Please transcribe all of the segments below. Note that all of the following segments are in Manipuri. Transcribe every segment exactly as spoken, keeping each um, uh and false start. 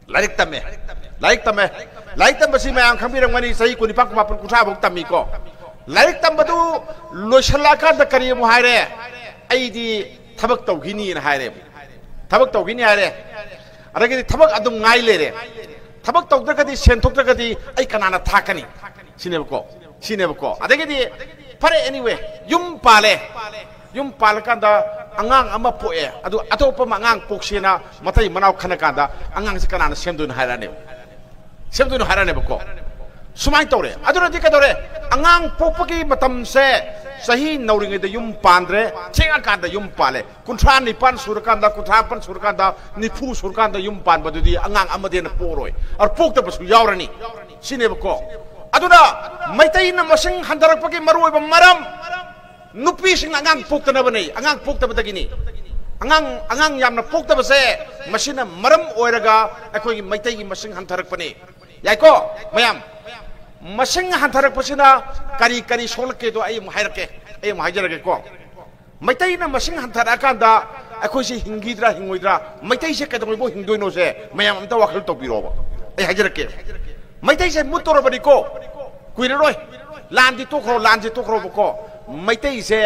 ꯂꯥꯏꯔꯤꯛ ꯇꯝꯃꯦ꯫ ꯂꯥꯏꯔꯤꯛ ꯇꯝꯃꯦ꯫ ꯂꯥꯏꯔꯤꯛ ꯇꯝꯕꯁꯤ ꯃꯌꯥꯝ ꯈꯪꯕꯤꯔꯝꯒꯅꯤ, ꯆꯍꯤ ꯀꯨꯟꯅꯤꯄꯥꯟ, ꯀꯨꯟꯃꯥꯄꯟ, ꯀꯨꯟꯊ꯭ꯔꯥ ꯐꯥꯎ ꯇꯝꯃꯤꯀꯣ꯫ ꯂꯥꯏꯔꯤꯛ ꯇꯝꯕꯗꯨ ꯂꯣꯏꯁꯤꯜꯂꯛꯑꯀꯥꯟꯗ ꯀꯔꯤ ꯑꯃꯨꯛ ꯍꯥꯏꯔꯦ? "ꯑꯩꯗꯤ ꯊꯕꯛ ꯇꯧꯈꯤꯅꯤꯅ" ꯍꯥꯏꯔꯦ꯫ "ꯊꯕꯛ ꯇꯧꯈꯤꯅꯤ" ꯍꯥꯏꯔꯦ꯫ ꯑꯗꯒꯤꯗꯤ ꯊꯕꯛ ꯑꯗꯨꯝ ꯉꯥꯏ ꯂꯩꯔꯦ꯫ "ꯊꯕꯛ ꯇꯧꯗ꯭ꯔꯒꯗꯤ, ꯁꯦꯟ ꯊꯣꯛꯇ꯭ꯔꯒꯗꯤ ꯑꯩ ꯀꯅꯥꯅ ꯊꯥꯛꯀꯅꯤ?" ꯁꯤꯅꯦꯕꯀꯣ꯫ ꯁꯤꯅꯦꯕꯀꯣ꯫ ꯑꯗꯒꯤꯗꯤ ꯐꯔꯦ, anyway, ꯌꯨꯝ ꯄꯥꯜꯂꯦ꯫ ꯌꯨꯝ ꯄꯥꯜꯂꯀꯥꯟꯗ ꯑꯉꯥꯡ ꯑꯃ ꯄꯣꯛꯑꯦ꯫ ꯑꯗꯨ ꯑꯇꯣꯞꯄ ꯑꯃ ꯑꯉꯥꯡ ꯄꯣꯛꯁꯦꯅ ꯃꯇꯩ ꯃꯅꯥꯎ ꯈꯟꯅ ꯀꯥꯟꯗ ꯑꯉꯥꯡꯁꯦ ꯀꯅꯥꯅ ꯁꯦꯝꯗꯣꯏꯅꯣ ꯍꯥꯏꯔꯛꯑꯅꯦꯕ꯫ ꯁꯦꯝꯗꯣꯏꯅꯣ ꯍꯥꯏꯔꯛꯑꯅꯦꯕꯀꯣ꯫ ꯁꯨꯃꯥꯏꯅ ꯇꯧꯔꯦ꯫ ꯑꯗꯨꯅꯗꯤ ꯀꯩꯗꯧꯔꯦ? ꯑꯉꯥꯡ ꯄꯣꯛꯄꯒꯤ ꯃꯇꯝꯁꯦ ꯆꯍꯤ ꯅꯧꯔꯤꯉꯩꯗ ꯌꯨꯝ ꯄꯥꯟꯗ꯭ꯔꯦ, ꯊꯦꯡꯉꯀꯥꯟꯗ ꯌꯨꯝ ꯄꯥꯜꯂꯦ꯫ ꯀꯨꯟꯊ꯭ꯔꯥ ꯅꯤꯄꯥꯟ ꯁꯨꯔꯀꯥꯟꯗ, ꯀꯨꯟꯊ꯭ꯔꯥ ꯃꯥꯄꯟ ꯁꯨꯔꯀꯥꯟꯗ, ꯅꯤꯐꯨ ꯁꯨꯔꯀꯥꯟꯗ ꯌꯨꯝ ꯄꯥꯟꯕꯗꯨꯗꯤ ꯑꯉꯥꯡ ꯑꯃꯗꯤ ꯍꯦꯟꯅ ꯄꯣꯛꯑꯔꯣꯏ꯫ ꯑꯗꯨ ꯄꯣꯛꯇꯕꯁꯨ ꯌꯥꯎꯔꯅꯤ꯫ ꯁꯤꯅꯦꯕꯀꯣ꯫ ꯑꯗꯨꯅ ꯃꯩꯇꯩꯅ ꯃꯁꯤꯡ ꯍꯟꯊꯔꯛꯄꯒꯤ ꯃꯔꯨꯑꯣꯏꯕ ꯃꯔꯝ, ꯅꯨꯄꯤꯁꯤꯡꯅ ꯑꯉꯥꯡ ꯄꯣꯛꯇꯅꯕꯅꯤ, ꯑꯉꯥꯡ ꯄꯣꯛꯇꯕꯗꯒꯤꯅꯤ꯫ ꯑꯉꯥꯡ, ꯑꯉꯥꯡ ꯌꯥꯝꯅ ꯄꯣꯛꯇꯕꯁꯦ, ꯃꯁꯤꯅ ꯃꯔꯝ ꯑꯣꯏꯔꯒ ꯑꯩꯈꯣꯏꯒꯤ ꯃꯩꯇꯩꯒꯤ ꯃꯁꯤꯡ ꯍꯟꯊꯔꯛꯄꯅꯤ꯫ ꯌꯥꯏꯀꯣ, ꯃꯌꯥꯝ? ꯃꯁꯤꯡ ꯍꯟꯊꯔꯛꯄꯁꯤꯅ ꯀꯔꯤ ꯀꯔꯤ ꯁꯣꯛꯂꯛꯀꯦꯗꯣ ꯑꯩ ꯑꯃꯨꯛ ꯍꯥꯏꯔꯛꯀꯦ, ꯑꯩ ꯑꯃꯨꯛ ꯍꯥꯏꯖꯔꯒꯦꯀꯣ꯫ ꯃꯩꯇꯩꯅ ꯃꯁꯤꯡ ꯍꯟꯊꯔꯛꯑꯀꯥꯟꯗ ꯑꯩꯈꯣꯏꯁꯦ ꯍꯤꯡꯈꯤꯗ꯭ꯔꯥ, ꯍꯤꯡꯉꯣꯏꯗ꯭ꯔꯥ, ꯃꯩꯇꯩꯁꯦ ꯀꯩꯗꯧꯉꯩꯐꯥꯎ ꯍꯤꯡꯗꯣꯏꯅꯣꯁꯦ ꯃꯌꯥꯝ ꯑꯝꯇ ꯋꯥꯈꯜ ꯇꯧꯕꯤꯔꯣꯕ꯫ ꯑꯩ ꯍꯥꯏꯖꯔꯛꯀꯦ꯫ ꯃꯩꯇꯩꯁꯦ ꯃꯨꯠꯇꯧꯔꯕꯅꯤꯀꯣ, ꯀꯨꯏꯔꯔꯣꯏ꯫ ꯂꯥꯟꯗꯤ ꯇꯣꯛꯈ꯭ꯔꯣ, ꯂꯥꯟꯁꯦ ꯇꯣꯛꯈ꯭ꯔꯣꯕꯀꯣ꯫ ꯃꯩꯇꯩꯁꯦ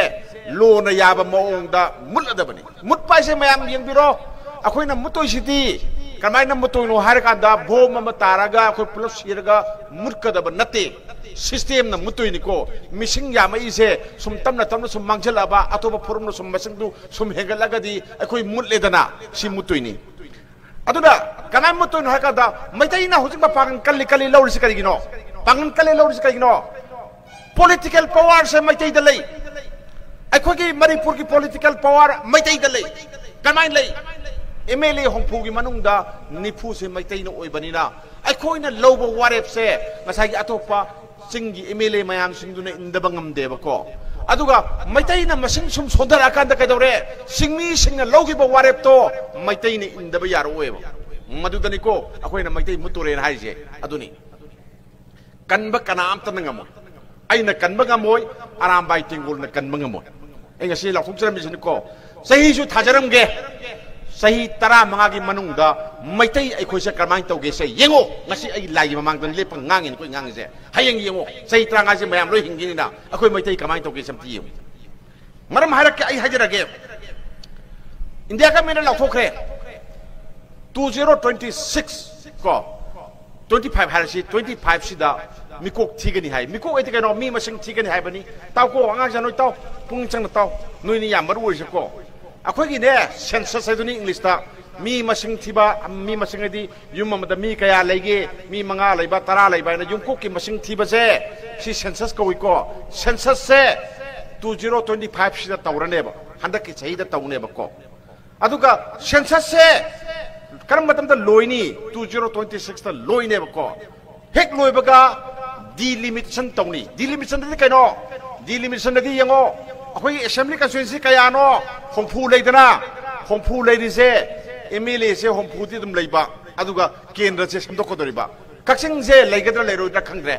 ꯂꯣꯅ ꯌꯥꯕ ꯃꯑꯣꯡꯗ ꯃꯨꯠꯂꯗꯕꯅꯤ꯫ ꯃꯨꯠꯄ ꯍꯥꯏꯁꯦ ꯃꯌꯥꯝ ꯌꯦꯡꯕꯤꯔꯣ, ꯑꯩꯈꯣꯏꯅ ꯃꯨꯠꯇꯣꯏꯁꯤꯗꯤ ꯀꯃꯥꯏꯅ ꯃꯨꯠꯇꯣꯏꯅꯣ ꯍꯥꯏꯔꯀꯥꯟꯗ, ꯕꯣꯝ ꯑꯃ ꯇꯥꯔꯒ ꯑꯩꯈꯣꯏ ꯄꯨꯂꯞ ꯁꯤꯔꯒ ꯃꯨꯠꯀꯗꯕ ꯅꯠꯇꯦ꯫ ꯁꯤꯁꯇꯦꯝꯅ ꯃꯨꯠꯇꯣꯏꯅꯤꯀꯣ꯫ ꯃꯤꯁꯤꯡ ꯌꯥꯝꯃꯛꯏꯁꯦ ꯁꯨꯝ ꯇꯞꯅ ꯇꯞꯅ ꯁꯨꯝ ꯃꯥꯡꯁꯤꯜꯂꯛꯑꯕ, ꯑꯇꯣꯞꯄ ꯐꯨꯔꯨꯞꯅ ꯁꯨꯝ ꯃꯁꯤꯡꯗꯨ ꯁꯨꯝ ꯍꯦꯟꯒꯠꯂꯒꯗꯤ ꯑꯩꯈꯣꯏ ꯃꯨꯠꯂꯦꯗꯅ꯫ ꯁꯤ ꯃꯨꯠꯇꯣꯏꯅꯤ꯫ ꯑꯗꯨꯅ ꯀꯃꯥꯏꯅ ꯃꯨꯠꯇꯣꯏꯅꯣ ꯍꯥꯏ ꯀꯥꯟꯗ, ꯃꯩꯇꯩꯅ ꯍꯧꯖꯤꯛ ꯃꯄꯥꯡꯒꯜ ꯀꯜꯂꯤ ꯀꯜꯂꯤ ꯂꯧꯔꯤꯁꯤ ꯀꯔꯤꯒꯤꯅꯣ? ꯄꯥꯡꯒꯜ ꯀꯜꯂꯤ ꯂꯧꯔꯤꯁꯤ ꯀꯔꯤꯒꯤꯅꯣ? ꯄꯣꯂꯤꯇꯤꯀꯦꯜ ꯄꯋꯥꯔꯁꯦ ꯃꯩꯇꯩꯗ ꯂꯩ꯫ ꯑꯩꯈꯣꯏꯒꯤ ꯃꯅꯤꯄꯨꯔꯒꯤ ꯄꯣꯂꯤꯇꯤꯀꯦꯜ ꯄꯋꯥꯔ ꯃꯩꯇꯩꯗ ꯂꯩ꯫ ꯀꯃꯥꯏꯅ ꯂꯩ? ꯑꯦꯝ ꯑꯦꯜ ꯑꯦ ꯍꯨꯝꯐꯨꯒꯤ ꯃꯅꯨꯡꯗ ꯅꯤꯐꯨꯁꯦ ꯃꯩꯇꯩꯅ ꯑꯣꯏꯕꯅꯤꯅ, ꯑꯩꯈꯣꯏꯅ ꯂꯧꯕ ꯋꯥꯔꯦꯞꯁꯦ ꯉꯁꯥꯏꯒꯤ ꯑꯇꯣꯞꯄ ꯆꯤꯡꯒꯤ ꯑꯦꯝ ꯑꯦꯜ ꯑꯦ ꯃꯌꯥꯝꯁꯤꯡꯗꯨꯅ ꯏꯟꯗꯕ ꯉꯝꯗꯦꯕꯀꯣ꯫ ꯑꯗꯨꯒ ꯃꯩꯇꯩꯅ ꯃꯁꯤꯡ ꯁꯨꯝ ꯁꯣꯟꯊꯔꯛꯑꯀꯥꯟꯗ ꯀꯩꯗꯧꯔꯦ? ꯆꯤꯡꯃꯤꯁꯤꯡꯅ ꯂꯧꯈꯤꯕ ꯋꯥꯔꯦꯞꯇꯣ ꯃꯩꯇꯩꯅ ꯏꯟꯗꯕ ꯌꯥꯔꯛꯑꯣꯏꯕ꯫ ꯃꯗꯨꯗꯅꯤꯀꯣ ꯑꯩꯈꯣꯏꯅ ꯃꯩꯇꯩ ꯃꯨꯠꯇꯣꯔꯦꯅ ꯍꯥꯏꯔꯤꯁꯦ꯫ ꯑꯗꯨꯅꯤ꯫ ꯀꯟꯕ ꯀꯅꯥꯝꯇꯅ ꯉꯝꯃꯣꯏ꯫ ꯑꯩꯅ ꯀꯟꯕ ꯉꯝꯃꯣꯏ, ꯑꯔꯥꯝꯕꯥꯏ ꯇꯦꯡꯒꯣꯜꯅ ꯀꯟꯕ ꯉꯝꯃꯣꯏ꯫ ꯑꯩ ꯉꯁꯤ ꯂꯥꯎꯊꯣꯛꯆꯔꯝꯃꯤꯁꯤꯅꯤꯀꯣ꯫ ꯆꯍꯤꯁꯨ ꯊꯥꯖꯔꯝꯒꯦ, ꯆꯍꯤ ꯇꯔꯥꯃꯉꯥꯒꯤ ꯃꯅꯨꯡꯗ ꯃꯩꯇꯩ ꯑꯩꯈꯣꯏꯁꯦ ꯀꯔꯝꯍꯥꯏꯅ ꯇꯧꯒꯦꯁꯦ ꯌꯦꯡꯉꯣ꯫ ꯉꯁꯤ ꯑꯩꯒꯤ ꯂꯥꯏꯒꯤ ꯃꯃꯥꯡꯗ ꯂꯦꯞꯄ ꯉꯥꯡꯉꯤꯅꯤ ꯑꯩꯈꯣꯏ ꯉꯥꯡꯉꯤꯁꯦ꯫ ꯍꯌꯦꯡ ꯌꯦꯡꯉꯣ, ꯆꯍꯤ ꯇꯔꯥꯃꯉꯥꯁꯦ ꯃꯌꯥꯝ ꯂꯣꯏ ꯍꯤꯡꯈꯤꯅꯤꯅ ꯑꯩꯈꯣꯏ ꯃꯩꯇꯩ ꯀꯃꯥꯏꯅ ꯇꯧꯒꯦꯁꯦ ꯑꯝꯇ ꯌꯦꯡꯉꯨ꯫ ꯃꯔꯝ ꯍꯥꯏꯔꯛꯀꯦ, ꯑꯩ ꯍꯥꯏꯖꯔꯒꯦ꯫ ꯏꯟꯗꯤꯌꯥ ꯒꯃꯦꯟꯅ ꯂꯥꯎꯊꯣꯛꯈ꯭ꯔꯦ, ꯇꯨ ꯖꯤꯔꯣ ꯇ꯭ꯋꯦꯟꯇꯤ ꯁꯤꯛꯁ ꯀꯣ, ꯇ꯭ꯋꯦꯟꯇꯤ ꯐꯥꯏꯚ ꯍꯥꯏꯔꯁꯤ, ꯇ꯭ꯋꯦꯟꯇꯤ ꯐꯥꯏꯚꯁꯤꯗ ꯃꯤꯀꯣꯛ ꯊꯤꯒꯅꯤ ꯍꯥꯏ꯫ ꯃꯤꯀꯣꯛ ꯍꯥꯏꯗꯤ ꯀꯩꯅꯣ? ꯃꯤ ꯃꯁꯤꯡ ꯊꯤꯒꯅꯤ ꯍꯥꯏꯕꯅꯤ꯫ ꯇꯥꯎꯀꯣ, ꯑꯉꯥꯡꯁꯥ ꯅꯣꯏ ꯇꯥꯎ, ꯄꯨꯛꯅꯤꯡ ꯆꯪꯅ ꯇꯥꯎ, ꯅꯣꯏꯅꯤ ꯌꯥꯝ ꯃꯔꯨ ꯑꯣꯏꯔꯤꯁꯦꯀꯣ꯫ ꯑꯩꯈꯣꯏꯒꯤꯅꯦ, ꯁꯦꯟꯁꯁ ꯍꯥꯏꯗꯨꯅꯤ ꯏꯪꯂꯤꯁꯇ꯫ ꯃꯤ ꯃꯁꯤꯡ ꯊꯤꯕ, ꯃꯤ ꯃꯁꯤꯡ ꯍꯥꯏꯗꯤ ꯌꯨꯝ ꯑꯃꯗ ꯃꯤ ꯀꯌꯥ ꯂꯩꯒꯦ, ꯃꯤ ꯃꯉꯥ ꯂꯩꯕ, ꯇꯔꯥ ꯂꯩꯕ ꯍꯥꯏꯅ ꯌꯨꯝꯀꯣꯛꯀꯤ ꯃꯁꯤꯡ ꯊꯤꯕꯁꯦ, ꯁꯤ ꯁꯦꯟꯁꯁ ꯀꯧꯏꯀꯣ꯫ ꯁꯦꯟꯁꯁꯁꯦ ꯇꯨ ꯖꯤꯔꯣ ꯇ꯭ꯋꯦꯟꯇꯤ ꯐꯥꯏꯚꯁꯤꯗ ꯇꯧꯔꯅꯦꯕ, ꯍꯟꯗꯛꯀꯤ ꯆꯍꯤꯗ ꯇꯧꯅꯦꯕꯀꯣ꯫ ꯑꯗꯨꯒ ꯁꯦꯟꯁꯁꯁꯦ ꯀꯔꯝꯕ ꯃꯇꯝꯗ ꯂꯣꯏꯅꯤ? ꯇꯨ ꯖꯤꯔꯣ ꯇ꯭ꯋꯦꯟꯇꯤ ꯁꯤꯛꯁꯇ ꯂꯣꯏꯅꯦꯕꯀꯣ꯫ ꯍꯦꯛ ꯂꯣꯏꯕꯒ ꯗꯤꯂꯤꯃꯤꯇꯦꯁꯟ ꯇꯧꯅꯤ꯫ ꯗꯤꯂꯤꯃꯤꯇꯦꯁꯟꯗꯗꯤ ꯀꯩꯅꯣ? ꯗꯤꯂꯤꯃꯤꯇꯦꯁꯟꯗꯗꯤ ꯌꯦꯡꯉꯣ, ꯑꯩꯈꯣꯏꯒꯤ ꯑꯦꯁꯦꯝꯕ꯭ꯂꯤ ꯀꯟꯁꯇꯤꯇ꯭ꯋꯦꯟꯁꯤ ꯀꯌꯥꯅꯣ? ꯍꯨꯝꯐꯨ ꯂꯩꯗꯅ, ꯍꯨꯝꯐꯨ ꯂꯩꯔꯤꯁꯦ, ꯑꯦꯝ ꯑꯦꯜ ꯑꯦꯁꯦ ꯍꯨꯝꯐꯨꯗꯤ ꯑꯗꯨꯝ ꯂꯩꯕ, ꯑꯗꯨꯒ ꯀꯦꯟꯗ꯭ꯔꯁꯦ ꯁꯦꯝꯗꯣꯛꯀꯗꯧꯔꯤꯕ꯫ ꯀꯛꯆꯤꯡꯁꯦ ꯂꯩꯒꯗ꯭ꯔꯥ ꯂꯩꯔꯣꯏꯗ꯭ꯔꯥ ꯈꯪꯗ꯭ꯔꯦ꯫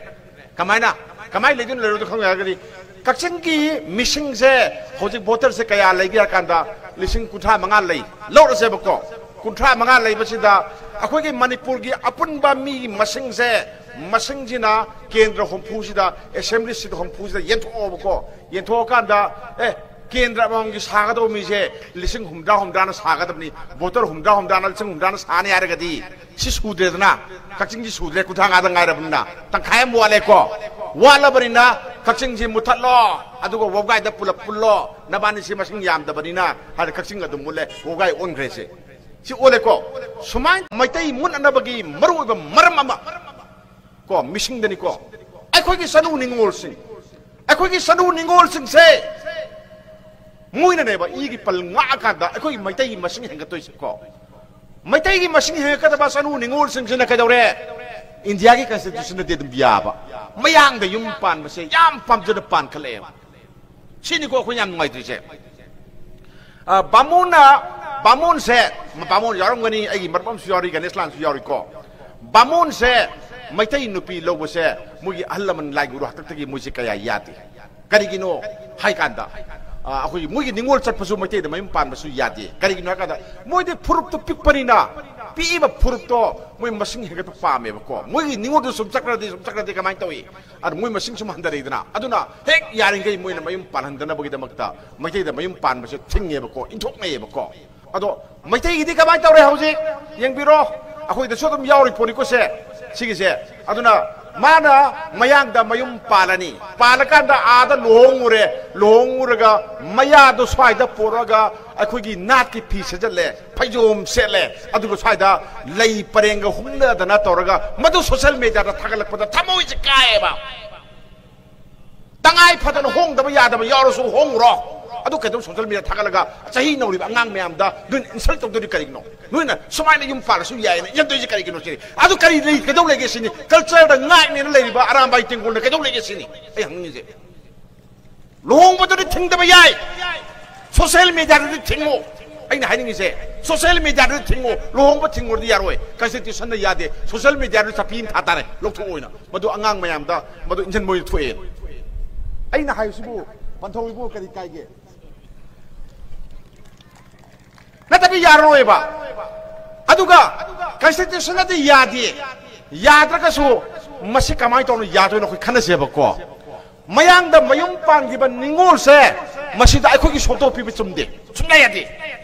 ꯀꯃꯥꯏꯅ? ꯀꯃꯥꯏꯅ ꯂꯩꯗꯣꯏꯅꯣ ꯂꯩꯔꯣꯏꯗꯣꯏꯅꯣ ꯈꯪꯗ꯭ꯔꯦ ꯍꯥꯏꯔꯒꯗꯤ, ꯀꯛꯆꯤꯡꯒꯤ ꯃꯤꯁꯤꯡꯁꯦ ꯍꯧꯖꯤꯛ ꯚꯣꯇꯔꯁꯦ ꯀꯌꯥ ꯂꯩꯒꯦ ꯍꯥꯏ ꯀꯥꯟꯗ ꯂꯤꯁꯤꯡ ꯀꯨꯟꯊ꯭ꯔꯥ ꯃꯉꯥ ꯂꯩ꯫ ꯂꯧꯔꯁꯦꯕꯀꯣ, ꯀꯨꯟꯊ꯭ꯔꯥ ꯃꯉꯥ ꯂꯩꯕꯁꯤꯗ ꯑꯩꯈꯣꯏꯒꯤ ꯃꯅꯤꯄꯨꯔꯒꯤ ꯑꯄꯨꯟꯕ ꯃꯤ ꯃꯁꯤꯡꯁꯦ, ꯃꯁꯤꯡꯁꯤꯅ ꯀꯦꯟꯗ꯭ꯔ ꯍꯨꯝꯐꯨꯁꯤꯗ, ꯑꯦꯁꯦꯝꯕ꯭ꯂꯤ ꯁꯤꯠ ꯍꯨꯝꯐꯨꯁꯤꯗ ꯌꯦꯟꯊꯣꯛꯑꯣꯕꯀꯣ꯫ ꯌꯦꯟꯊꯣꯛꯑꯀꯥꯟꯗ, ꯑꯦ, ꯀꯦꯟꯗ꯭ꯔ ꯑꯃꯃꯝꯒꯤ ꯁꯥꯒꯗꯧꯕ ꯃꯤꯁꯦ ꯂꯤꯁꯤꯡ ꯍꯨꯝꯗ꯭ꯔꯥ ꯍꯨꯝꯗ꯭ꯔꯥꯅ ꯁꯥꯒꯗꯕꯅꯤ, ꯚꯣꯇꯔ ꯍꯨꯝꯗ꯭ꯔꯥ ꯍꯨꯝꯗ꯭ꯔꯥꯅ, ꯂꯤꯁꯤꯡ ꯍꯨꯝꯗ꯭ꯔꯥꯅ ꯁꯥꯅꯤ ꯍꯥꯏꯔꯒꯗꯤ, ꯁꯤ ꯁꯨꯗ꯭ꯔꯦꯗꯅ, ꯀꯛꯆꯤꯡꯁꯤ ꯁꯨꯗ꯭ꯔꯦ, ꯀꯨꯟꯊ꯭ꯔꯥ ꯃꯉꯥꯗ ꯉꯥꯏꯔꯕꯅꯤꯅ ꯇꯪꯈꯥꯏ ꯑꯃ ꯋꯥꯠꯂꯦꯀꯣ꯫ ꯋꯥꯠꯂꯕꯅꯤꯅ ꯀꯛꯆꯤꯡꯁꯤ ꯃꯨꯠꯊꯠꯂꯣ, ꯑꯗꯨꯒ ꯋꯥꯕꯒꯥꯏꯗ ꯄꯨꯂꯞ ꯄꯨꯜꯂꯣ, ꯅꯕꯥꯅꯤꯁꯤ ꯃꯁꯤꯡ ꯌꯥꯝꯗꯕꯅꯤꯅ ꯍꯥꯏꯅ ꯀꯛꯆꯤꯡ ꯑꯗꯨꯝ ꯃꯨꯠꯂꯦ, ꯋꯥꯕꯒꯥꯏ ꯑꯣꯟꯈ꯭ꯔꯦ꯫ ꯁꯤ, ꯁꯤ ꯑꯣꯜꯂꯦꯀꯣ꯫ ꯁꯨꯃꯥꯏꯅ ꯃꯩꯇꯩ ꯃꯨꯠꯅꯅꯕꯒꯤ ꯃꯔꯨꯑꯣꯏꯕ ꯃꯔꯝ ꯑꯃ ꯀꯣ, ꯃꯤꯁꯤꯡꯗꯅꯤꯀꯣ꯫ ꯑꯩꯈꯣꯏꯒꯤ ꯆꯅꯨ ꯅꯤꯉꯣꯜꯁꯤꯡ, ꯑꯩꯈꯣꯏꯒꯤ ꯆꯅꯨ ꯅꯤꯉꯣꯜꯁꯤꯡꯁꯦ ꯃꯣꯏꯅꯅꯦꯕ ꯏꯒꯤ ꯄꯜ ꯉꯥꯛꯑꯀꯥꯟꯗ ꯑꯩꯈꯣꯏꯒꯤ ꯃꯩꯇꯩꯒꯤ ꯃꯁꯤꯡ ꯍꯦꯟꯒꯠꯇꯣꯏꯁꯦ ꯀꯣ꯫ ꯃꯩꯇꯩꯒꯤ ꯃꯁꯤꯡ ꯍꯦꯟꯒꯠꯀꯗꯕ ꯆꯅꯨ ꯅꯤꯉꯣꯜꯁꯤꯡꯁꯤꯅ ꯀꯩꯗꯧꯔꯦ? ꯏꯟꯗꯤꯌꯥꯒꯤ ꯀꯟꯁꯇꯤꯇ꯭ꯌꯨꯁꯟꯗꯗꯤ ꯑꯗꯨꯝ ꯌꯥꯕ, ꯃꯌꯥꯡꯗ ꯌꯨꯝ ꯄꯥꯟꯕꯁꯦ ꯌꯥꯝ ꯄꯥꯝꯖꯅ ꯄꯥꯟꯈꯠꯂꯛꯑꯦꯕ꯫ ꯁꯤꯅꯤꯀꯣ ꯑꯩꯈꯣꯏꯅ ꯌꯥꯝ ꯅꯨꯡꯉꯥꯏꯇ꯭ꯔꯤꯁꯦ꯫ ꯑ, ꯕꯥꯃꯣꯟꯅ, ꯕꯥꯃꯣꯟꯁꯦ, ꯕꯥꯃꯣꯟ ꯌꯥꯎꯔꯝꯒꯅꯤ, ꯑꯩꯒꯤ ꯃꯔꯨꯞ ꯑꯃꯁꯨ ꯌꯥꯎꯔꯤ, ꯒꯅꯦꯁꯂꯥꯜꯁꯨ ꯌꯥꯎꯔꯤꯀꯣ꯫ ꯕꯥꯃꯣꯟꯁꯦ ꯃꯩꯇꯩ ꯅꯨꯄꯤ ꯂꯧꯕꯁꯦ ꯃꯣꯏꯒꯤ ꯑꯍꯜ ꯂꯃꯟ ꯂꯥꯏ ꯒꯨꯔꯨ ꯍꯥꯛꯇꯛꯇꯒꯤ ꯃꯣꯏꯁꯦ ꯀꯌꯥ ꯌꯥꯗꯦ꯫ ꯀꯔꯤꯒꯤꯅꯣ ꯍꯥꯏ ꯀꯥꯟꯗ, ꯑ, ꯑꯩꯈꯣꯏꯒꯤ ꯃꯣꯏꯒꯤ ꯅꯤꯉꯣꯜ ꯆꯠꯄꯁꯨ ꯃꯩꯇꯩꯗ ꯃꯌꯨꯝ ꯄꯥꯟꯕꯁꯨ ꯌꯥꯗꯦ꯫ ꯀꯔꯤꯒꯤꯅꯣ ꯍꯥꯏ ꯀꯥꯟꯗ ꯃꯣꯏꯗꯤ ꯐꯨꯔꯨꯞꯇꯨ ꯄꯤꯛꯄꯅꯤꯅ ꯄꯤꯛꯏꯕ ꯐꯨꯔꯨꯞꯇꯣ ꯃꯣꯏ ꯃꯁꯤꯡ ꯍꯦꯟꯒꯠꯄ ꯄꯥꯝꯃꯦꯕꯀꯣ꯫ ꯃꯣꯏꯒꯤ ꯅꯤꯉꯣꯜꯗꯨ ꯁꯨꯝ ꯆꯠꯈ꯭ꯔꯗꯤ ꯁꯨꯝ ꯆꯠꯈ꯭ꯔꯗꯤ ꯀꯃꯥꯏꯅ ꯇꯧꯏ? ꯑꯗꯨ ꯃꯣꯏ ꯃꯁꯤꯡ ꯁꯨꯝ ꯍꯟꯊꯔꯛꯏꯗꯅ꯫ ꯑꯗꯨꯅ ꯍꯦꯛ ꯌꯥꯔꯤꯈꯩ ꯃꯣꯏꯅ ꯃꯌꯨꯝ ꯄꯥꯜꯍꯟꯗꯅꯕꯒꯤꯗꯃꯛꯇ ꯃꯩꯇꯩꯗ ꯃꯌꯨꯝ ꯄꯥꯟꯕꯁꯦ ꯊꯤꯡꯉꯦꯕꯀꯣ, ꯏꯟꯊꯣꯛꯅꯩꯌꯦꯕꯀꯣ꯫ ꯑꯗꯣ ꯃꯩꯇꯩꯒꯤꯗꯤ ꯀꯃꯥꯏꯅ ꯇꯧꯔꯦ ꯍꯧꯖꯤꯛ? ꯌꯦꯡꯕꯤꯔꯣ, ꯑꯩꯈꯣꯏꯗꯁꯨ ꯑꯗꯨꯝ ꯌꯥꯎꯔꯤ ꯄꯣꯠꯅꯤꯀꯣ ꯁꯦ, ꯁꯤꯒꯤꯁꯦ꯫ ꯑꯗꯨꯅ ꯃꯥꯅ ꯃꯌꯥꯡꯗ ꯃꯌꯨꯝ ꯄꯥꯜꯂꯅꯤ, ꯄꯥꯜꯂꯀꯥꯟꯗ ꯑꯥꯗ ꯂꯨꯍꯣꯡꯉꯨꯔꯦ, ꯂꯨꯍꯣꯡꯉꯨꯔꯒ ꯃꯌꯥꯗꯣ ꯁ꯭ꯋꯥꯏꯗ ꯄꯣꯔꯛꯑꯒ ꯑꯩꯈꯣꯏꯒꯤ ꯅꯥꯠꯀꯤ ꯐꯤ ꯁꯦꯠꯆꯜꯂꯦ, ꯐꯩꯖꯣꯝ ꯁꯦꯠꯂꯦ, ꯑꯗꯨꯒ ꯁ꯭ꯋꯥꯏꯗ ꯂꯩ ꯄꯔꯦꯡꯒ ꯍꯨꯝꯅꯗꯅ ꯇꯧꯔꯒ ꯃꯗꯨ ꯁꯣꯁꯦꯜ ꯃꯦꯗꯤꯌꯥꯗ ꯊꯥꯒꯠꯂꯛꯄꯗ ꯊꯃꯣꯏꯁꯦ ꯀꯥꯏꯌꯦꯕ꯫ ꯇꯉꯥꯏ ꯐꯗꯅ ꯍꯣꯡꯗꯕ ꯌꯥꯗꯕ ꯌꯥꯎꯔꯁꯨ ꯍꯣꯡꯉꯨꯔꯣ꯫ ꯑꯗꯨ ꯀꯩꯗꯧ ꯁꯣꯁꯦꯜ ꯃꯦꯗꯤꯌꯥ ꯊꯥꯒꯠꯂꯒ ꯆꯍꯤ ꯅꯧꯔꯤꯕ ꯑꯉꯥꯡ ꯃꯌꯥꯝꯗ ꯅꯣꯏꯅ ꯏꯟꯁꯜ ꯇꯧꯗꯣꯏꯗꯤ ꯀꯔꯤꯒꯤꯅꯣ? ꯅꯣꯏꯅ ꯁꯨꯃꯥꯏꯅ ꯌꯨꯝ ꯄꯥꯜꯂꯁꯨ ꯌꯥꯏꯅ ꯏꯟꯗꯣꯏꯁꯦ ꯀꯔꯤꯒꯤꯅꯣ ꯁꯤꯅꯤ? ꯑꯗꯨ ꯀꯔꯤ ꯂꯩ, ꯀꯩꯗꯧ ꯂꯩꯒꯦ ꯁꯤꯅꯤ? ꯀꯜꯆꯔꯗ ꯉꯥꯛꯅꯦꯅ ꯂꯩꯔꯤꯕ ꯑꯔꯥꯝꯕꯥꯏ ꯇꯦꯡꯒꯣꯜꯅ ꯀꯩꯗꯧ ꯂꯩꯒꯦ ꯁꯤꯅꯤ ꯑꯩ ꯍꯪꯅꯤꯡꯉꯤꯁꯦ꯫ ꯂꯨꯍꯣꯡꯕꯗꯨꯗꯤ ꯊꯤꯡꯗꯕ ꯌꯥꯏ, ꯁꯣꯁꯦꯜ ꯃꯦꯗꯤꯌꯥꯗꯗꯤ ꯊꯤꯡꯉꯨ꯫ ꯑꯩꯅ ꯍꯥꯏꯅꯤꯡꯉꯤꯁꯦ, ꯁꯣꯁꯦꯜ ꯃꯦꯗꯤꯌꯥꯗꯗꯤ ꯊꯤꯡꯉꯨ꯫ ꯂꯨꯍꯣꯡꯕ ꯊꯤꯡꯉꯨꯔꯗꯤ ꯌꯥꯔꯣꯏ, ꯀꯟꯁꯇꯤꯇ꯭ꯌꯨꯁꯟꯅ ꯌꯥꯗꯦ꯫ ꯁꯣꯁꯦꯜ ꯃꯦꯗꯤꯌꯥꯗ ꯆꯥꯄꯤ ꯑꯃ ꯊꯥ ꯇꯥꯔꯦ, ꯂꯧꯊꯣꯛꯑꯣꯅ꯫ ꯃꯗꯨ ꯑꯉꯥꯡ ꯃꯌꯥꯝꯗ ꯃꯗꯨ ꯏꯟꯖꯟ ꯃꯣꯏꯅ ꯊꯣꯛꯑꯦ꯫ ꯑꯩꯅ ꯍꯥꯏꯕꯁꯤꯕꯨ ꯄꯟꯊꯧ ꯏꯕꯨꯡꯉꯣ ꯀꯔꯤ ꯀꯥꯏꯒꯦ? ꯅꯠꯇꯗꯤ ꯌꯥꯔꯔꯣꯏꯕ꯫ ꯑꯗꯨꯒ ꯀꯟꯁꯇꯤꯇ꯭ꯌꯨꯁꯟꯅꯗꯤ ꯌꯥꯗꯦ꯫ ꯌꯥꯗ꯭ꯔꯒꯁꯨ ꯃꯁꯤ ꯀꯃꯥꯏꯅ ꯇꯧꯅ ꯌꯥꯗꯣꯏꯅꯣ ꯑꯩꯈꯣꯏ ꯈꯟꯅꯁꯦꯕꯀꯣ꯫ ꯃꯌꯥꯡꯗ ꯃꯌꯨꯝ ꯄꯥꯟꯈꯤꯕ ꯅꯤꯉꯣꯜꯁꯦ ꯃꯁꯤꯗ ꯑꯩꯈꯣꯏꯒꯤ ꯁꯣꯇꯣ ꯄꯤꯕ ꯆꯨꯝꯗꯦ, ꯁꯨꯡꯌꯥ ꯌꯥꯗꯦ꯫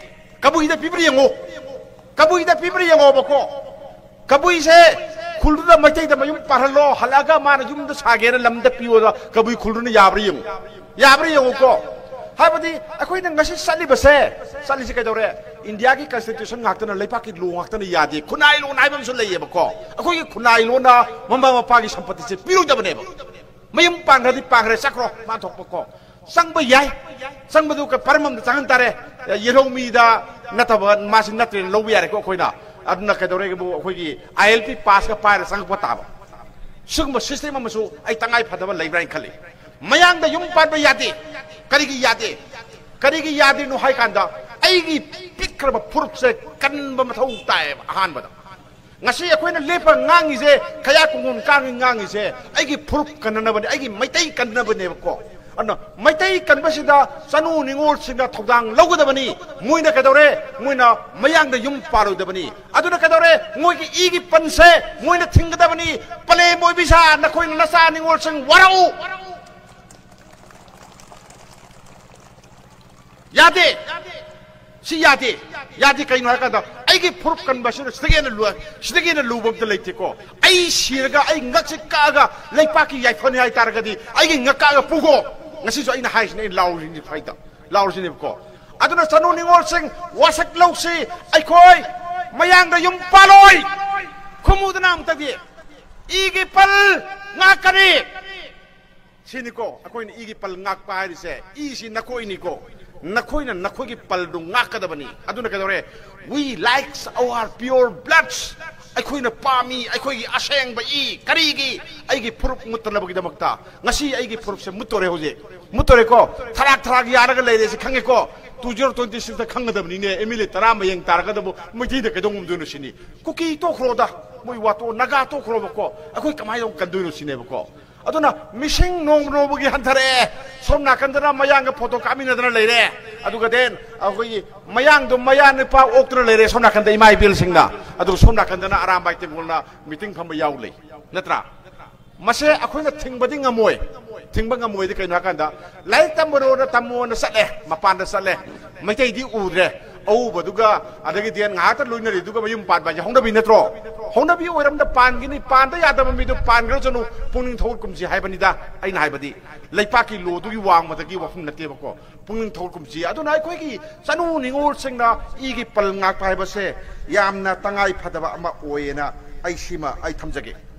ꯀꯕꯨꯏꯗ ꯄꯤꯕ꯭ꯔꯥ ꯌꯦꯡꯉꯣ, ꯀꯕꯨꯏꯗ ꯄꯤꯕ꯭ꯔꯥ ꯌꯦꯡꯉꯣꯕꯀꯣ꯫ ꯀꯕꯨꯏꯁꯦ ꯈꯨꯜꯗꯨꯗ ꯃꯩꯇꯩꯗ ꯃꯌꯨꯝ ꯄꯥꯜꯍꯜꯂꯣ, ꯍꯜꯂꯛꯑꯒ ꯃꯥꯅ ꯌꯨꯝꯗ ꯁꯥꯒꯦꯅ ꯂꯝꯗ ꯄꯤꯌꯣꯗ ꯀꯕꯨꯏ ꯈꯨꯜꯗꯨꯅ ꯌꯥꯕ꯭ꯔꯥ ꯌꯦꯡꯉꯨ, ꯌꯥꯕ꯭ꯔꯥ ꯌꯦꯡꯉꯨꯀꯣ꯫ ꯍꯥꯏꯕꯗꯤ ꯑꯩꯈꯣꯏꯅ ꯉꯁꯤ ꯆꯠꯂꯤꯕꯁꯦ, ꯆꯠꯂꯤꯁꯦ ꯀꯩꯗꯧꯔꯦ? ꯏꯟꯗꯤꯌꯥꯒꯤ ꯀꯟꯁꯇꯤꯇ꯭ꯌꯨꯁꯟ ꯉꯥꯛꯇꯅ, ꯂꯩꯕꯥꯛꯀꯤ ꯂꯣ ꯉꯥꯛꯇꯅ ꯌꯥꯗꯦ꯫ ꯈꯨꯟꯅꯥꯏ ꯂꯣꯟ ꯍꯥꯏꯕ ꯑꯃꯁꯨ ꯂꯩꯌꯦꯕꯀꯣ꯫ ꯑꯩꯈꯣꯏꯒꯤ ꯈꯨꯟꯅꯥꯏ ꯂꯣꯟꯅ ꯃꯃꯥ ꯃꯄꯥꯒꯤ ꯁꯝꯄꯇꯤꯁꯦ ꯄꯤꯔꯣꯏꯗꯕꯅꯦꯕ꯫ ꯃꯌꯨꯝ ꯄꯥꯟꯈ꯭ꯔꯗꯤ ꯄꯥꯟꯈ꯭ꯔꯦ, ꯆꯠꯈ꯭ꯔꯣ, ꯃꯥ ꯊꯣꯛꯄꯀꯣ꯫ ꯆꯪꯕ ꯌꯥꯏ, ꯆꯪꯕꯗꯨ ꯀ-, ꯄꯔꯝ ꯑꯃꯗ ꯆꯪꯍꯟ ꯇꯥꯔꯦ꯫ ꯌꯦꯜꯍꯧꯃꯤꯗ ꯅꯠꯇꯕ ꯃꯥꯁꯤ ꯅꯠꯇ꯭ꯔꯦꯅ ꯂꯧꯕ ꯌꯥꯔꯦꯀꯣ ꯑꯩꯈꯣꯏꯅ꯫ ꯑꯗꯨꯅ ꯀꯩꯗꯧꯔꯦꯒꯦꯕꯨ, ꯑꯩꯈꯣꯏꯒꯤ ꯑꯥꯏ ꯑꯦꯜ ꯄꯤ ꯄꯥꯁꯀ ꯄꯥꯏꯔ ꯆꯪꯉꯛꯄ ꯇꯥꯕ꯫ ꯁꯤꯒꯨꯝꯕ ꯁꯤꯁꯇꯦꯝ ꯑꯃꯁꯨ ꯑꯩ ꯇꯉꯥꯏ ꯐꯗꯕ ꯂꯩꯕ꯭ꯔꯥ ꯍꯥꯏꯅ ꯈꯜꯂꯤ꯫ ꯃꯌꯥꯡꯗ ꯌꯨꯝ ꯄꯥꯟꯕ ꯌꯥꯗꯦ꯫ ꯀꯔꯤꯒꯤ ꯌꯥꯗꯦ? ꯀꯔꯤꯒꯤ ꯌꯥꯗ꯭ꯔꯤꯅꯣ ꯍꯥꯏ ꯀꯥꯟꯗ ꯑꯩꯒꯤ ꯄꯤꯛꯈ꯭ꯔꯕ ꯐꯨꯔꯨꯞꯁꯦ ꯀꯟꯕ ꯃꯊꯧ ꯇꯥꯏꯌꯦꯕ꯫ ꯑꯍꯥꯟꯕꯗ ꯉꯁꯤ ꯑꯩꯈꯣꯏꯅ ꯂꯦꯞꯄ ꯉꯥꯡꯉꯤꯁꯦ, ꯀꯌꯥ ꯀꯨꯡꯒꯣꯟ ꯀꯥꯡꯉꯤ ꯉꯥꯡꯉꯤꯁꯦ ꯑꯩꯒꯤ ꯐꯨꯔꯨꯞ ꯀꯟꯅꯅꯕꯅꯦ, ꯑꯩꯒꯤ ꯃꯩꯇꯩ ꯀꯟꯅꯅꯕꯅꯦꯕꯀꯣ꯫ ꯑꯗꯨꯅ ꯃꯩꯇꯩ ꯀꯟꯕꯁꯤꯗ ꯆꯅꯨ ꯅꯤꯉꯣꯜꯁꯤꯡꯅ ꯊꯧꯗꯥꯡ ꯂꯧꯒꯗꯕꯅꯤ꯫ ꯃꯣꯏꯅ ꯀꯩꯗꯧꯔꯦ? ꯃꯣꯏꯅ ꯃꯌꯥꯡꯗ ꯌꯨꯝ ꯄꯥꯜꯂꯣꯏꯗꯕꯅꯤ꯫ ꯑꯗꯨꯅ ꯀꯩꯗꯧꯔꯦ? ꯃꯣꯏꯒꯤ ꯏꯒꯤ ꯄꯟꯁꯦ ꯃꯣꯏꯅ ꯊꯤꯡꯒꯗꯕꯅꯤ꯫ ꯄꯂꯦꯝ ꯑꯣꯏꯕꯤ ꯁꯥ, ꯅꯈꯣꯏꯅ ꯅꯆꯥ ꯅꯤꯉꯣꯜꯁꯤꯡ ꯋꯥꯔꯛꯎ꯫ ꯌꯥꯗꯦ꯫ ꯁꯤ ꯌꯥꯗꯦ꯫ ꯌꯥꯗꯦ꯫ ꯀꯩꯅꯣ ꯍꯥꯏꯔꯀꯥꯟꯗ, ꯑꯩꯒꯤ ꯐꯨꯔꯨꯞ ꯀꯟꯕ ꯑꯁꯤꯅ ꯁꯤꯗꯒꯤ ꯍꯦꯟꯅ ꯂꯨ-, ꯁꯤꯗꯒꯤ ꯍꯦꯟꯅ ꯂꯨꯕ ꯑꯝꯇ ꯂꯩꯇꯦꯀꯣ꯫ ꯑꯩ ꯁꯤꯔꯒ ꯑꯩ ꯉꯛꯁꯦ ꯀꯛꯑꯒ ꯂꯩꯄꯥꯛꯀꯤ ꯌꯥꯏꯐꯅꯤ ꯍꯥꯏꯇꯥꯔꯒꯗꯤ, ꯑꯩꯒꯤ ꯉꯛ ꯀꯛꯑꯒ ꯄꯨꯒꯣ꯫ ꯉꯁꯤꯁꯨ ꯑꯩꯅ ꯍꯥꯏꯁꯤꯅꯦ, ꯑꯩꯅ ꯂꯥꯎꯔꯤꯁꯤꯅꯦ ꯐꯥꯏꯗ, ꯂꯥꯎꯔꯤꯁꯤꯅꯦꯕꯀꯣ꯫ ꯑꯗꯨꯅ ꯆꯅꯨ ꯅꯤꯉꯣꯜꯁꯤꯡ, ꯋꯥꯁꯛ ꯂꯧꯁꯤ꯫ ꯑꯩꯈꯣꯏ ꯃꯌꯥꯡꯗ ꯌꯨꯝ ꯄꯥꯜꯂꯣꯏ꯫ ꯈꯨꯃꯨꯗꯅ ꯑꯃꯨꯛꯇꯗꯤ ꯏꯒꯤ ꯄꯜ ꯉꯥꯛꯀꯅꯤ꯫ ꯁꯤꯅꯤꯀꯣ ꯑꯩꯈꯣꯏꯅ ꯏꯒꯤ ꯄꯜ ꯉꯥꯛꯄ ꯍꯥꯏꯔꯤꯁꯦ꯫ ꯏꯁꯤ ꯅꯈꯣꯏꯅꯤꯀꯣ꯫ ꯅꯈꯣꯏꯅ ꯅꯈꯣꯏꯒꯤ ꯄꯜꯗꯨ ꯉꯥꯛꯀꯗꯕꯅꯤ꯫ ꯑꯗꯨꯅ ꯀꯩꯗꯧꯔꯦ? We likes our pure bloods꯫ ꯑꯩꯈꯣꯏꯅ ꯄꯥꯝꯃꯤ ꯑꯩꯈꯣꯏꯒꯤ ꯑꯁꯦꯡꯕ ꯏ꯫ ꯀꯔꯤꯒꯤ? ꯑꯩꯒꯤ ꯐꯨꯔꯨꯞ ꯃꯨꯠꯇꯅꯕꯒꯤꯗꯃꯛꯇ꯫ ꯉꯁꯤ ꯑꯩꯒꯤ ꯐꯨꯔꯨꯞꯁꯦ ꯃꯨꯠꯇꯣꯔꯦ ꯍꯧꯖꯤꯛ꯫ ꯃꯨꯠꯇꯣꯔꯦꯀꯣ꯫ ꯊꯔꯥꯛ ꯊꯔꯥꯛ ꯌꯥꯔꯒ ꯂꯩꯔꯦ, ꯁꯤ ꯈꯪꯉꯦꯀꯣ꯫ Two zero twenty six ꯈꯪꯒꯗꯕꯅꯤꯅꯦ꯫ ꯑꯦꯝ ꯑꯦꯜ ꯑꯦ ꯇꯔꯥ ꯃꯌꯦꯡ ꯇꯥꯔꯒꯗꯕꯨ ꯃꯩꯇꯩꯗ ꯀꯩꯗꯧ ꯉꯝꯗꯣꯏꯅꯣ ꯁꯤꯅꯤ꯫ ꯀꯨꯀꯤ ꯇꯣꯛꯈ꯭ꯔꯣꯗ, ꯃꯣꯏ ꯋꯥꯇꯣ, ꯅꯥꯒꯥ ꯇꯣꯛꯈ꯭ꯔꯣꯕꯀꯣ꯫ ꯑꯩꯈꯣꯏ ꯀꯃꯥꯏꯅ ꯑꯃꯨꯛ ꯀꯟꯗꯣꯏꯅꯣ ꯁꯤꯅꯦꯕꯀꯣ꯫ ꯑꯗꯨꯅ ꯃꯤꯁꯤꯡ ꯅꯣꯡꯃ ꯅꯣꯡꯃꯒꯤ ꯍꯟꯊꯔꯛꯑꯦ꯫ ꯁꯣꯝ ꯅꯥꯀꯟꯗꯅ ꯃꯌꯥꯡꯒ ꯐꯣꯇꯣ ꯀꯥꯞꯃꯤꯟꯅꯗꯅ ꯂꯩꯔꯦ꯫ ꯑꯗꯨꯒ then ꯑꯩꯈꯣꯏꯒꯤ ꯃꯌꯥꯡꯗꯣ ꯃꯌꯥ ꯅꯨꯄꯥ ꯑꯣꯛꯇꯨꯅ ꯂꯩꯔꯦ ꯁꯣꯝ ꯅꯥꯀꯟꯗ ꯏꯃꯥ ꯏꯕꯦꯜꯁꯤꯡꯅ꯫ ꯑꯗꯨꯒ ꯁꯣꯝ ꯅꯥꯀꯟꯗꯅ ꯑꯔꯥꯝꯕꯥꯏ ꯇꯦꯡꯒꯣꯜꯅ ꯃꯤꯇꯤꯡ ꯐꯝꯕ ꯌꯥꯎ ꯂꯩ, ꯅꯠꯇ꯭ꯔꯥ? ꯃꯁꯦ ꯑꯩꯈꯣꯏꯅ ꯊꯤꯡꯕꯗꯤ ꯉꯝꯃꯣꯏ꯫ ꯊꯤꯡꯕ ꯉꯝꯃꯣꯏꯗꯤ ꯀꯩꯅꯣ ꯍꯥꯏꯀꯥꯟꯗ, ꯂꯥꯏꯔꯤꯛ ꯇꯝꯕꯔꯣꯅ ꯇꯝꯃꯣꯅ ꯆꯠꯂꯦ, ꯃꯄꯥꯟꯗ ꯆꯠꯂꯦ, ꯃꯩꯇꯩꯗꯤ ꯎꯗ꯭ꯔꯦ꯫ ꯑꯎꯕꯗꯨꯒ ꯑꯗꯒꯤ then ꯉꯥꯏꯍꯥꯛꯇ ꯂꯣꯏꯅꯔꯤꯗꯨꯒ ꯃꯌꯨꯝ ꯄꯥꯟꯕ ꯍꯥꯏꯁꯦ ꯍꯧꯅꯕꯤ ꯅꯠꯇ꯭ꯔꯣ? ꯍꯧꯅꯕꯤ ꯑꯣꯏꯔꯝꯗ ꯄꯥꯟꯒꯤꯅꯤ, ꯄꯥꯟꯗ ꯌꯥꯗꯕ ꯃꯤꯗꯨ ꯄꯥꯟꯈ꯭ꯔꯁꯅꯨ, ꯄꯨꯛꯅꯤꯡ ꯊꯧꯒꯠꯀꯨꯝꯁꯤ ꯍꯥꯏꯕꯅꯤꯗ꯫ ꯑꯩꯅ ꯍꯥꯏꯕꯗꯤ ꯂꯩꯄꯥꯛꯀꯤ ꯂꯣꯗꯨꯒꯤ ꯋꯥꯡꯃꯗꯒꯤ ꯋꯥꯐꯝ ꯅꯠꯇꯦꯕꯀꯣ, ꯄꯨꯛꯅꯤꯡ ꯊꯧꯒꯠꯀꯨꯝꯁꯤ꯫ ꯑꯗꯨꯅ ꯑꯩꯈꯣꯏꯒꯤ ꯆꯅꯨ ꯅꯤꯉꯣꯜꯁꯤꯡꯅ ꯏꯒꯤ ꯄꯜ ꯉꯥꯛꯄ ꯍꯥꯏꯕꯁꯦ ꯌꯥꯝꯅ ꯇꯉꯥꯏ ꯐꯗꯕ ꯑꯃ ꯑꯣꯏꯌꯦꯅ ꯑꯩ ꯁꯤꯃ ꯑꯩ ꯊꯝꯖꯒꯦ꯫